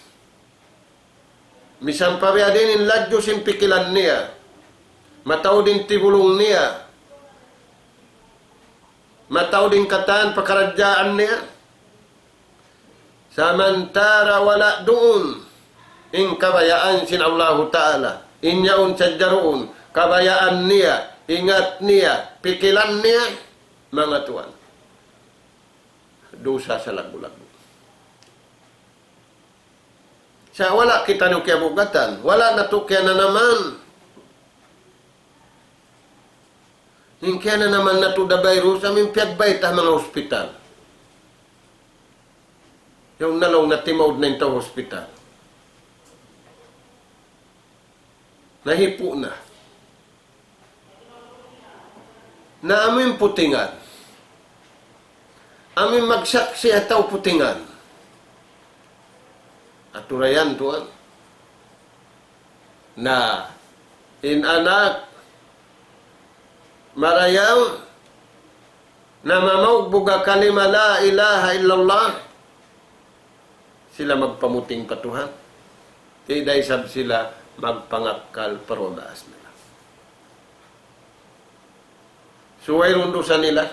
Misan pa biya' diin in ladju sin pikilan niya, mataud in tibulung niya, mataud in katan pakaradjaan niya. Samantara' wala' duun in kabayaan sin Allahu Ta'ala, in yaun sadja duun kabayaan niya, ingat niya, pikilan niya, manga tuwan. Dusa salaggu'-laggu'. Sa' wala' kitaniyu kiyabugatan, wala' natu' kiyananaman. In kiyananaman natu' da virus, amu in piyagbayta' ha manga hospital. Yaun na laung niya timaud na in tau hospital. Nahipu' na. Na amu in putingan. Amu in magsaksi' ha tau putingan. Aturayan tuwan. Na, in anak marayaw, na mamaugbug ha kalima la ilaha illallah, sila magpamuting pa Tuhan. Di' da isab sila magpangakkal pa duwa maas nila. So, wayruun dusa nila.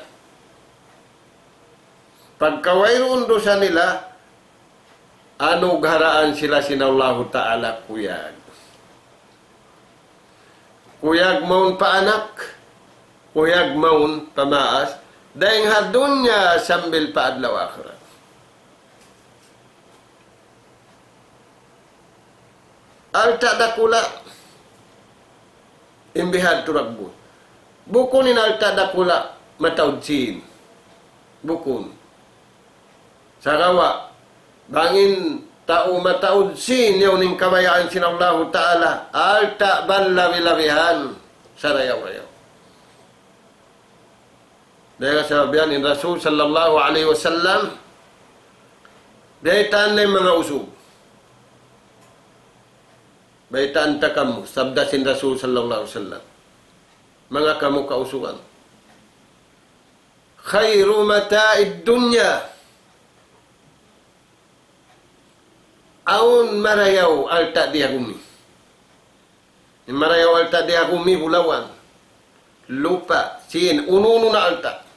Pagka wayruun dusa nila, anugharaan sila sin Allahu Ta'ala kuyag. Kuyag mawn pa anak, kuyag mawn pa maas, dayn ha dunya sambil pa adlaw akhirat. Alta' dakula' in bihadtu dagbus. Bukun in alta' dakula' mataud sīn. Bukun. Sagawa', Bang in tau mataud sin yaun in kabayaan sin Allahu Ta'ala, alta' bang labi-labihan, sarayaw-rayaw. Dayn ha sabab yan in Rasul sallallahu alayhi wasallam, biyaytaan niya in manga usug. Baytaan ta kamu, sabda sin Rasul sallallahu alayhi wasallam. Manga kamu kausugan. خير متاع الدنيا. Awn marayaw alta' di ha gumi. In marayaw alta' di ha gumi, bulawan, lupa', sin, unu-unu na alta'.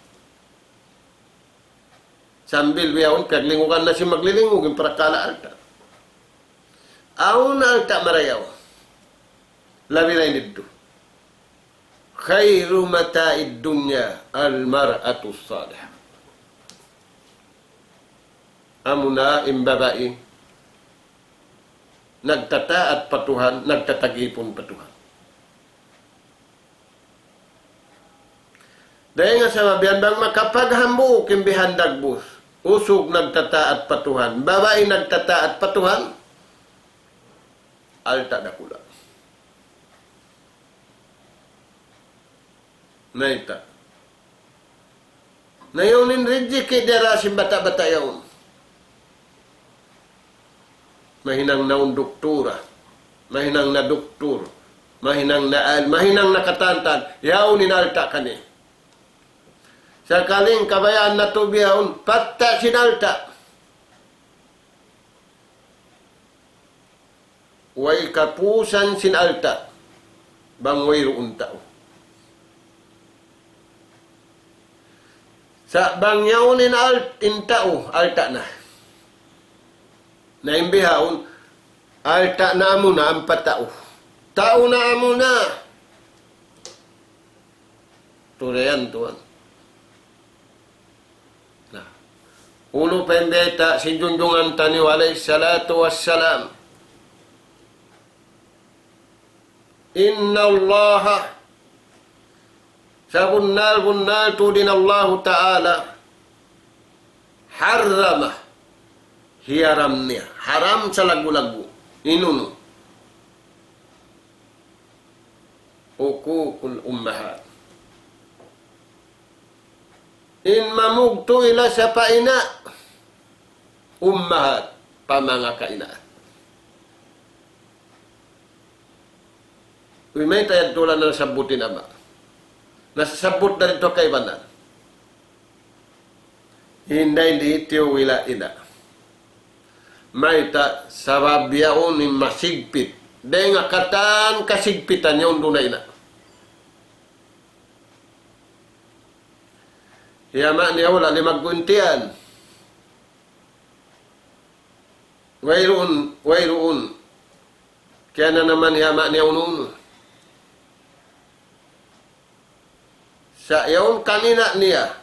Sambil bihaun, piyaglingugan na sin maglilingug, in parakala' alta'. Awn alta' marayaw. Labi na in didtu. خير متاع الدنيا المرأة الصالحة. Amuna in babai nagtataat pa Tuhan, nagtatagipun pa Tuhan. Dayn ha sabab yan bang makapaghambuuk in bihan dagbus, usug nagtataat pa Tuhan, babai nagtataat pa Tuhan, alta' dakula'. Mayta'? Na yaun in rijiki' diyara sin bata'-bata' yaun. Mahinang na un duktura, mahinang na duktur, mahinang na al-, mahinang na katantan, yaun in alta' kaniya. Sakali in kabayaan natu' bihaun, patta' sin alta'. Way kapusan sin alta', bang wayruun tau. Sa' bang yaun in al-, in tau, alta' na. Na in bihaun, alta' na amuna ampa tau. Tau na amuna. Turayan tuwan. Na. Unu pa in bayta' sin junjungan taniyu alayhi salatu wassalam? إن الله, sabunnal-bunnal tuud in Allahu Ta'ala, حرم, hiyaram niya. Haram salaggu'-laggu'. In unu? عقوق الأمهات. In mamugtu' ilasa pa ina', ummahat, pa manga kainaan. Uy, mayta' yadtu na nasabbut in ama'? Nasabbut na didtu kaibanan. Hinda in di' tiyuwila' ina'. Mayta'? Sabab yaun in masigpit. Dayn ha katan kasigpitan yaun duun na ina'. Hi ama' niya wala' limaggu' in tiyan. Wayruun, wayruun kiyananaman hi ama' niya unu-unu. Sa' yaun kan ina' niya,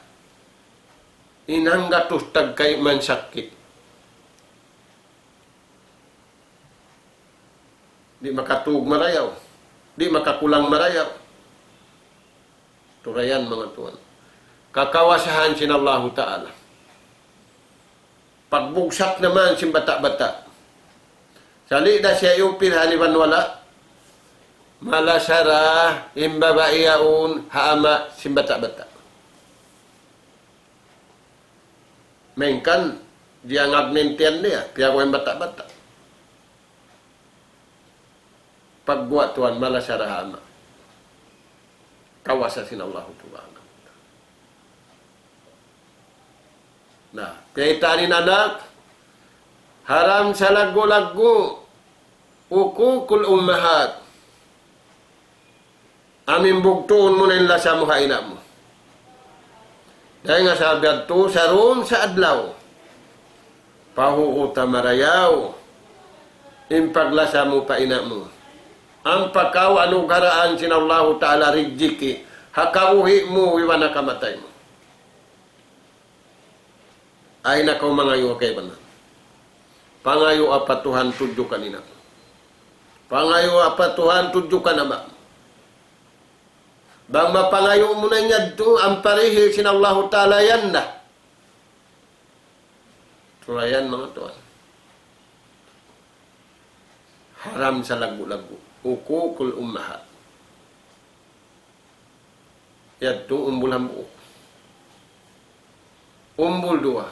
in hanggatus tagkay' mansakit. Di' makatug marayaw. Di' makakulang marayaw. Turayan, manga tuwan. Kakawasahan sin Allahu Ta'ala. Pagbugsak na man sin bata'-bata'. Sali' da siya iyupil ha aliwan wala'. Malasara in babai yaun ha ama' sin bata'-bata'. Malayngkan, diyangag na in tiyan niya, piyaguwa' in bata'-bata'. Pagguwa' tuwan, malasara ha ama'. Kawasa sin Allahu Subhanahu wa Ta'ala. Na, kaitaan in anak, haram salaggu'-laggu', عقوق الأمهات. Amu in bugtuun mu na in lasa mu ha ina' mu. Dayn ha sabab yadtu, sarun sa adlaw, pahuguta marayaw in paglasa mu pa ina' mu. Ampa kaw anugaraan sin Allahu Ta'ala rijiki', ha kabuhi' mu iban ha kamatay mu. Ayaw na kaw mangayu' ha kaibanan. Pangayu' ha pa Tuhan tudju kan ina'. Pangayu' ha pa Tuhan tudju kan ama'. Bang mapangayu' mu na in yadtu, ampa dihil sin Allahu Ta'ala yan na. Turayan, manga tuwan. Haram salaggu'-laggu'. عقوق الأمهات. Yadtu umbul hambuuk. Umbul duwa.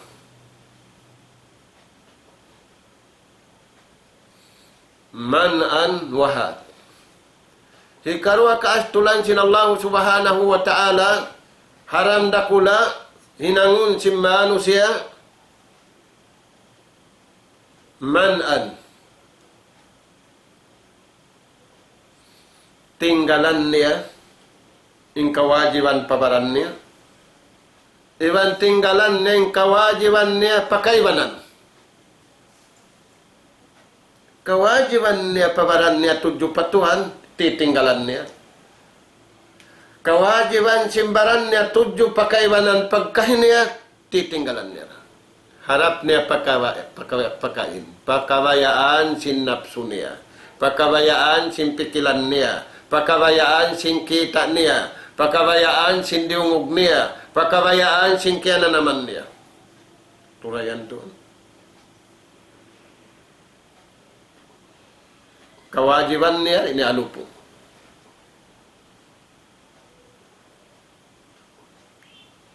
منعا وهات. Hikaruwa kaastulan sin Allah Subhanahu wa Ta'ala, haram dakula' hinangun sin manusiya', منعا. Tinggalan niya in kawajiban pa baran niya. Iban tinggalan niya in kawajiban niya pa kaibanan. Kawajiban niya pa baran niya tudju pa Tuhan, titinggalan niya. Kawajiban sin baran niya tudju pa kaibanan pagkahi niya, titinggalan niya. Harap niya pakawa-, pakawa-, pakain. Pakabayaan sin napsu niya. Pakabayaan sin pikilan niya. Pakabayaan sin kita' niya. Pakabayaan sin diyungug niya. Pakabayaan sin kiyananaman niya. Turayan tuud. Kawajiban niya ini alupu.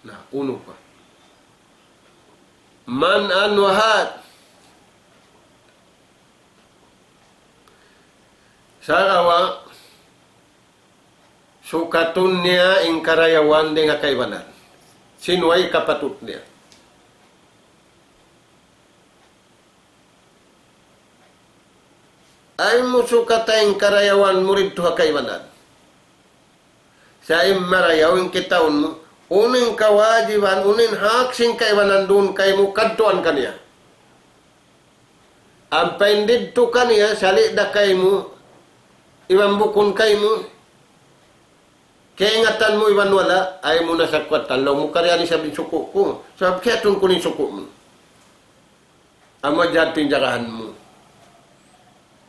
Na, unu pa. منعا وهات. Sagawa', sukatun niya in karayawan dayn ha kaibanan. Sin way kapatut niya. Ayaw mu sukata in karayawan mu didtu ha kaibanan. Sa' in marayaw in kitaun mu, unu in kawajiban, unu in hak sin kaibanan duun kaymu, kadtuan kaniya. Ampa in didtu kaniya, sali' da kaymu, iban bukun kaymu, kaingatan mu iban wala', ayaw mu na sakuwatan, laung mu kari ani isab in suku' ku, sabab kiyatun ku na in suku' mu. Amu jadtu in jagahan mu.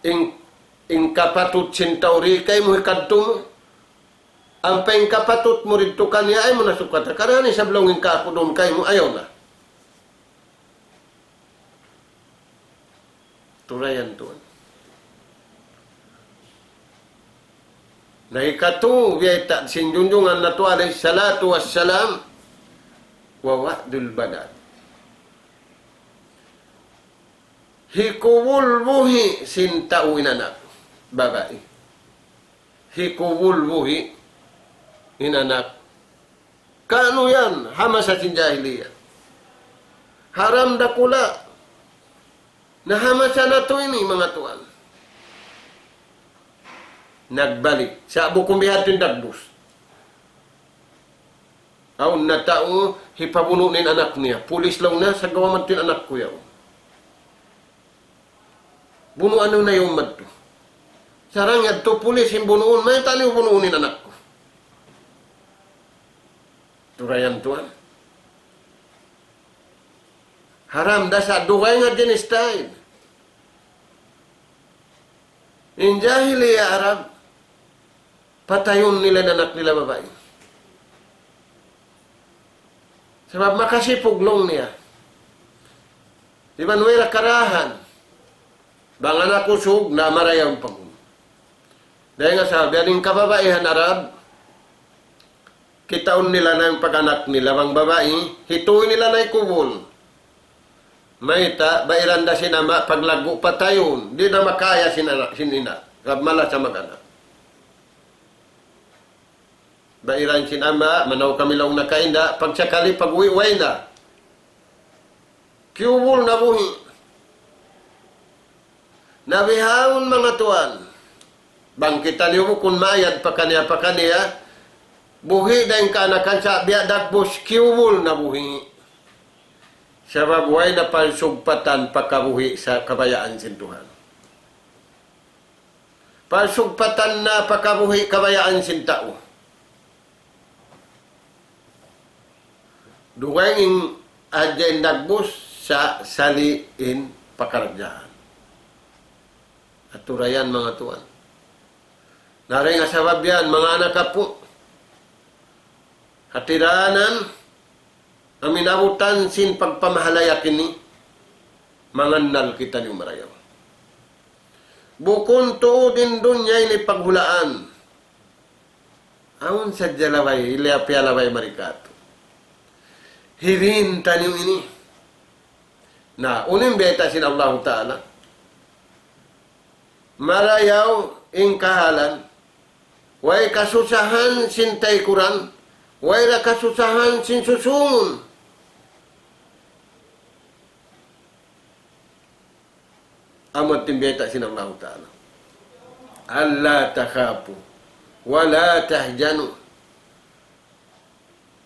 In, in kapatut sin tau di kaymu hikadtu mu. Ampa in kapatut mu didtu kaniya ayaw mu na sukata. Karna' isab laung in kāku' duun kaymu ayaw na. Turayan tuud. Na hikatu, biyayta' sin junjungan natu' alayhi salatu wassalam, ووعد البنات. Hikubul buhi' sin tau in anak babai. Hikubul buhi' in anak. Kaunu yan, ha masa sin jahiliya. Haram dakula'. Na ha masa natu' ini, manga tuwan. Nagbalik. Sa' bukun bihadtu in dagbus. Awn na tau, hipabunu' na in anak niya. Pulis laung niya, sagawa' madtu in anak ku yaun. Bunuan niyu na yaun madtu. Sarang yadtu pulis in bunuun, mayta' niyu bunuun in anak ku. Turayan tuwan. Haram da sa' dugaing ha jinis ta yan. In jahiliya Arab, patayun nila in anak nila babai. Sabab makasipug laung niya. Iban way da karahan. Bang anak usug, na marayaw in pag'unu. Dayn ha sabab yan in kababaihan Arab, kitaun nila na in pag-anak nila, bang babai, hituy nila na hikubul. Mayta', bairan da sin ama', paglaggu' patayun, di' na makaya sin anak, sin ina', sabab malasa mag-anak. Bairan sin ama', manaw kami laung na kain da, pagsakali pag-uwi', way na. Kiyubul na buhi'. Na bihaun manga tuwan. Bang kitaniyu bukun mayad pakaniya-pakaniya, buhi' da in kaanakan sa' biya' dagbus kiyubul na buhi'. Sabab way na pagsugpatan pakabuhi' sa kabayaan sin Tuhan. Pagsugpatan na pakabuhi' kabayaan sin tau. Dugaing in hadja in dagbus sa' sali' in pakaradjaan. Aturayan manga tuwan. Na dayn ha sabab yan, manga anak apu'. Hatiranan, amu in abutan sin pagpamahalaya kini, mangannal kitaniyu marayaw. Bukun tuud in dunya ini paghulaan. Awn sadja labay, iliya piya labay mari katu'. Hibin taniyu ini. Na, unu in bayta' sin Allahu Ta'ala. Marayaw in kahalan. Way kasusahan sin taykuran. Way da kasusahan sin susungun. Amu in bayta' sin Allahu Ta'ala. ألا تخافوا ولا تحزنوا.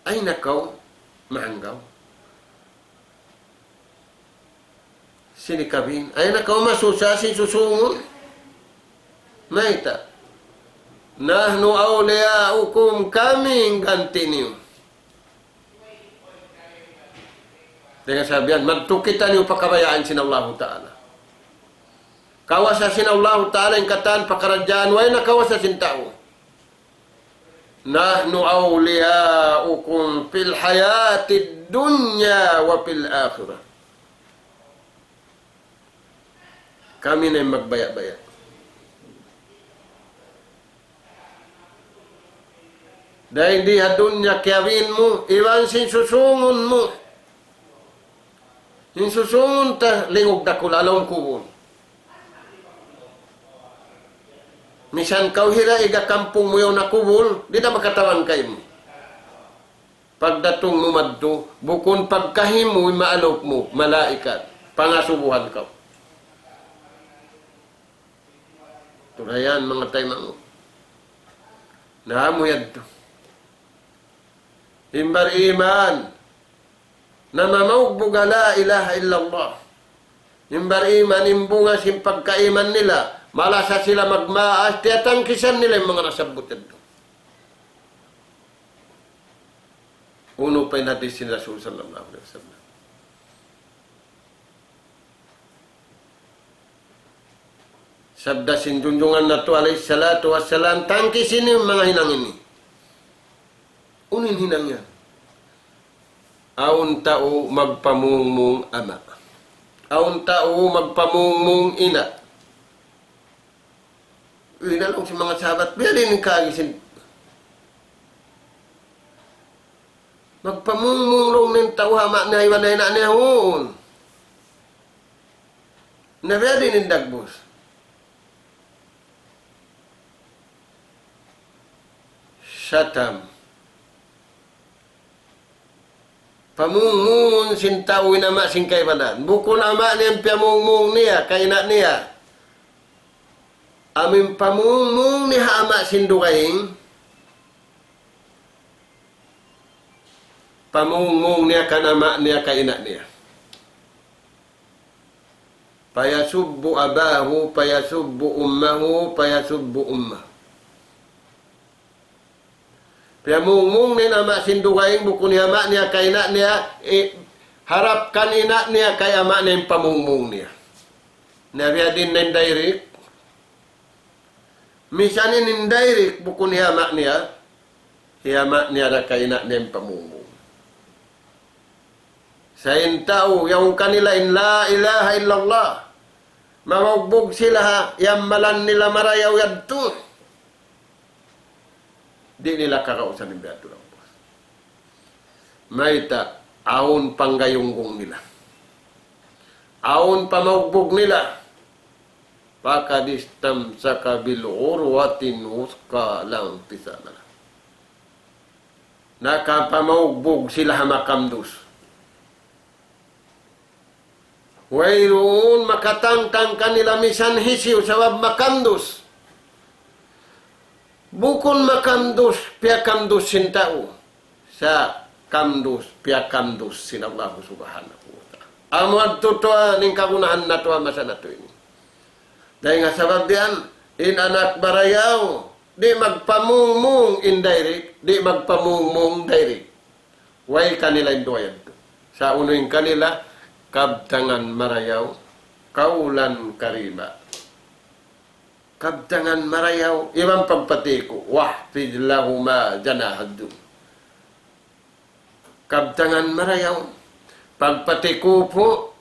Ayaw na kaw maanggaw. Sin hikabin. Ayaw na kaw masusa sin susungun. Mayta'. نحن أولياؤكم, kami in ganti niyu. Dayn ha sabab yan, madtu kitaniyu pa kabayaan sin Allahu Ta'ala. Kawasa sin Allahu Ta'ala in katan pakaradjaan, way na kawasa sin tau. نحن أولياؤكم في الحياة الدنيا وفي الآخرة. Kami na in magbaya'-baya'. Dayn di ha dunya kiyabin mu, iban sin susungun mu. In susungun ta lingug dakula' ha lawm kubul. Misan kaw hira iga kampung mu yaun ha kubul, di' da makatabang kaymu. Pagdatung mu madtu, bukun pagkahi mu, maalup mu, malaikat, pangasubuhan kaw. Tulayan manga taymanghud. Na amu yadtu. In bariman, namamaugbug ha la ilaha illallah. In bariman, in bunga sin pagkaiman nila, malasa sila magmaas, tiyatangkisan nila in manga nasabbut yadtu. Unu pa in hadis sin Rasul sallallahu alayhi wasallam. Sabda sin junjungan natu' alayhi salatu wassalam, tangkisi niyu in manga hinang ini. Unu in hinang yan? Awn tau magpamungmung ama'. Awn tau magpamungmung ina'. Uy, laung sin manga sahabat, biya' diin in kaagi sin magpamungmung laung niya in tau ha ama' niya iban ha ina' niya, huun. Na biya' diin in dagbus? Shatam. Pamungmungun sin tau in ama' sin kaibanan. Bukun ama' niya in piyamungmung niya, kaina' niya. Amu in pamungmung niya ha ama' sin dugaing, pamungmung niya kan ama' niya, kaina' niya. فيسب أباه فيسب أمه فيسب أمه. Piyamungmung niya in ama' sin dugaing, bukun hi ama' niya, kaina' niya, i-, harap kan ina' niya, kay ama' niya in pamungmung niya. Na biya' diin na indirect. Misan in indirect, bukun hi ama' niya, hi ama' niya da kaina' niya in pamungmung. Sa' in tau, yaun kanila in la ilaha illallah. Mamaugbug sila ha, yammalan nila marayaw yadtu. Di' nila kagausan in biya' yadtu. Mayta', awn panggayunggung nila. Awn pamaugbug nila. فقد استمسك بالعروة الوثقى لا انفصام لها. Nakapamaugbug sila ha makamdus. Wayruun makatangtang kanila misan hisiyu sabab makamdus. Bukun makamdus, piyakamdus sin tau. Sa' kamdus, piyakamdus sin Allahu Subhanahu wa Ta'ala. Amu yadtu tuwan in kagunahan natu' ha masa natu' ini. Dayn ha sabab yan, in anak marayaw, di' magpamungmung indirect, di' magpamungmung direct. Way kanila in duwa yadtu. Sa' unu in kanila, kabtangan marayaw, قولا كريما. Kabtangan marayaw, iban pagpatiku', واخفض لهما جناح الذل. Kabtangan marayaw, pagpatiku' pu,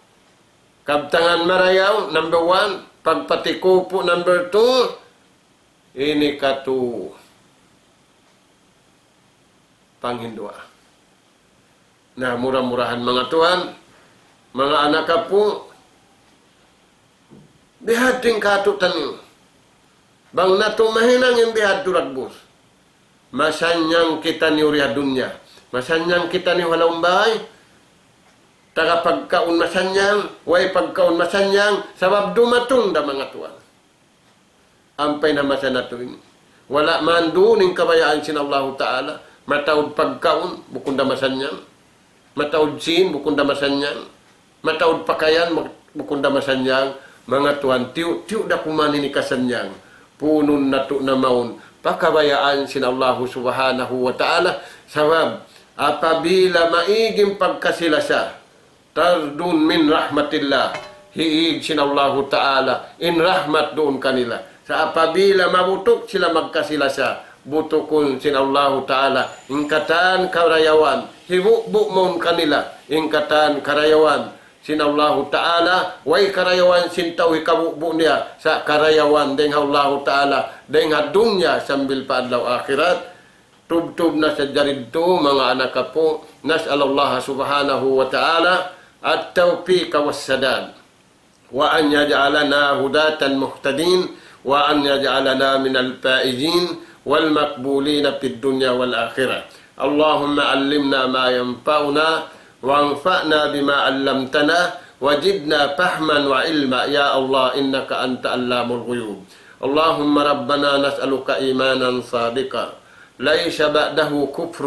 kabtangan marayaw, number one, Pagpatikupu number two, ini katu panghinduwa. Na, mura-murahan manga tuwan, manga anak apu', bihadtu in katu' taniyu. Bang natu' mahinang in bihadtu dagbus. Masannyang kitaniyu di ha dunya. Masannyang kitaniyu ha lawm bay. Taga pagkaun masannyang, way pagkaun masannyang, sabab dumatung da manga tuwan. Ampa in masa natu' ini. Wala' man duun in kabayaan sin Allahu Ta'ala. Mataud pagkaun, bukun da masannyang. Mataud sīn, bukun da masannyang. Mataud pakayan, mak-, bukun da masannyang. Manga tuwan, tiyu'-tiyu' da kuman ini kasannyang. Puunun natu' na mawn pa kabayaan sin Allahu Subhanahu wa Ta'ala. Sabab, apabila maig in pagkasi-lasa, طرد من رحمة الله, hiig sin Allahu Ta'ala in rahmat duun kanila. Sa' apabila mabutuk sila magkasi-lasa, butukun sin Allahu Ta'ala in katan karayawan, hibu'bu' mawn kanila in katan karayawan sin Allahu Ta'ala, way karayawan sin tau hikabu'bu' niya, sa' karayawan dayn ha Allahu Ta'ala, dayn ha dunya sambil pa adlaw akhirat. Tubtub na sadja didtu, manga anak apu', نسأل الله سبحانه وتعالى التوفيق والسداد، وأن يجعلنا هداة مهتدين، وأن يجعلنا من الفائزين والمقبولين في الدنيا والآخرة. اللهم علمنا ما ينفعنا، وانفعنا بما علمتنا، وزدنا فهما وعلما، يا الله، إنك أنت علام الغيوب. اللهم ربنا نسألك إيمانا صادقا، ليس بعده كفر،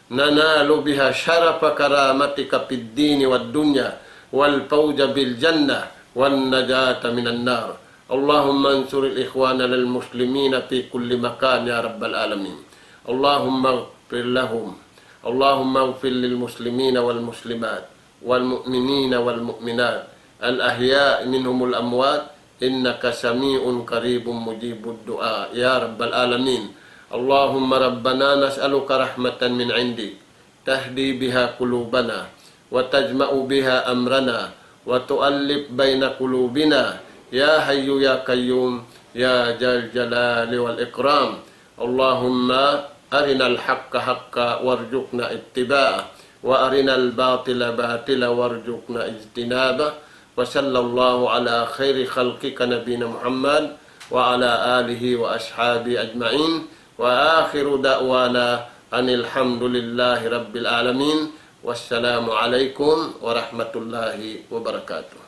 ننال بها شرف كرامتك في الدين والدنيا، والفوز بالجنة، والنجاة من النار. اللهم انصر إخواننا المسلمين في كل مكان يا رب العالمين. اللهم اغفر لهم. اللهم اغفر للمسلمين والمسلمات والمؤمنين والمؤمنات الأحياء منهم والأموات إنك سميع قريب مجيب الدعاء يا رب العالمين. اللهم ربنا نسألك رحمة من عندك تهدي بها قلوبنا وتجمع بها أمرنا وتؤلف بين قلوبنا يا حي يا قيوم يا ذا الجلال والإكرام. اللهم أرنا الحق حقا وارزقنا اتباعه، وأرنا الباطل باطلا وارزقنا اجتنابه. وصلى الله على خير خلقك نبينا محمد وعلى آله وأصحابه أجمعين. وآخر دعوانا أن الحمد لله رب العالمين. والسلام عليكم ورحمة الله وبركاته.